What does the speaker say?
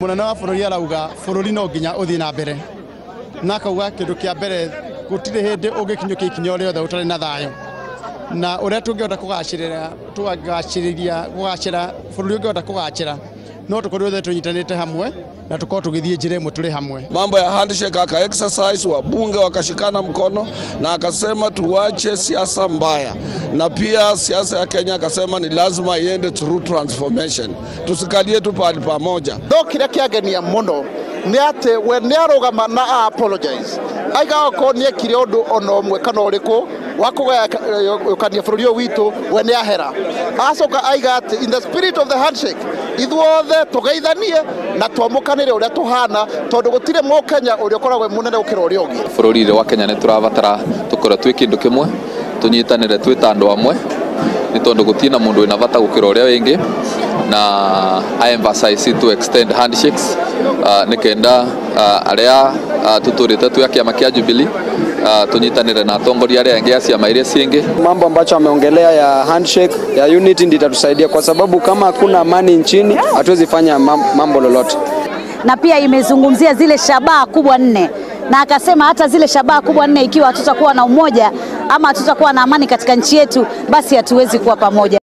Munene wa bũrũri arauga bũrũri no nginya ũthiĩ na mbere, na akauga kĩndũ kĩa mbere gũtirĩ hĩndĩ ũngĩkinyũkia ikinya rĩothe ũtarĩ na thayũ, na ũrĩa tũngĩhota kũgacĩrĩra tũgacĩrĩria kũgacĩra bũrũri ũngĩhota kũgacĩra no tũkorwo othe tũnyitanĩte hamwe na tukorwo tũgĩthiĩ njĩra ĩmwe tũrĩ hamwe. Mambo ya handshake aka exercise, wabunge wakashikana mkono na akasema tuache siasa mbaya, na pia siasa ya Kenya akasema ni lazima iende through transformation, tusikalie tu pahali pamoja. No kĩrĩa kĩangenia mũno nĩ atĩ we nĩ arũgama na apologize aiga okorwo nĩ ekire ũndũ ona ũmwe kana ũrĩkũ wa kũgayũkania bũrũri ũyũ witũ, we nĩ ahera. Acoka aiga atĩ in the spirit of the handshake ithuothe tũgeithanie na twamũkanĩre ũrĩa tũhana, tondũ gũtirĩ mũkenya ũrĩa ũkoragwo mũnene gũkĩra ũrĩa ũngĩ. Bũrũri wa Kenya nĩ tũrabatara tũkorwo twĩ kĩndũ kĩmwe, tũnyitanĩre twĩ ta andũ amwe, nĩ tondũ gũtirĩ na mũndũ wĩna bata gũkĩra ũrĩa wĩngĩ, na I emphasize to extend handshakes nĩ kenda arĩa tũtũrĩte twĩ a kĩama kĩa Jubilee tunyitanire na atongoria arĩa angĩ a ciama iria ciingĩ. Mambo ambacho ameongelea ya handshake ya unity ndio itatusaidia, kwa sababu kama hakuna amani nchini hatuwezi fanya mambo lolote. Na pia imezungumzia zile shabaha kubwa nne, na akasema hata zile shabaha kubwa nne ikiwa hatutakuwa na umoja ama hatutakuwa na amani katika nchi yetu, basi hatuwezi kuwa pamoja.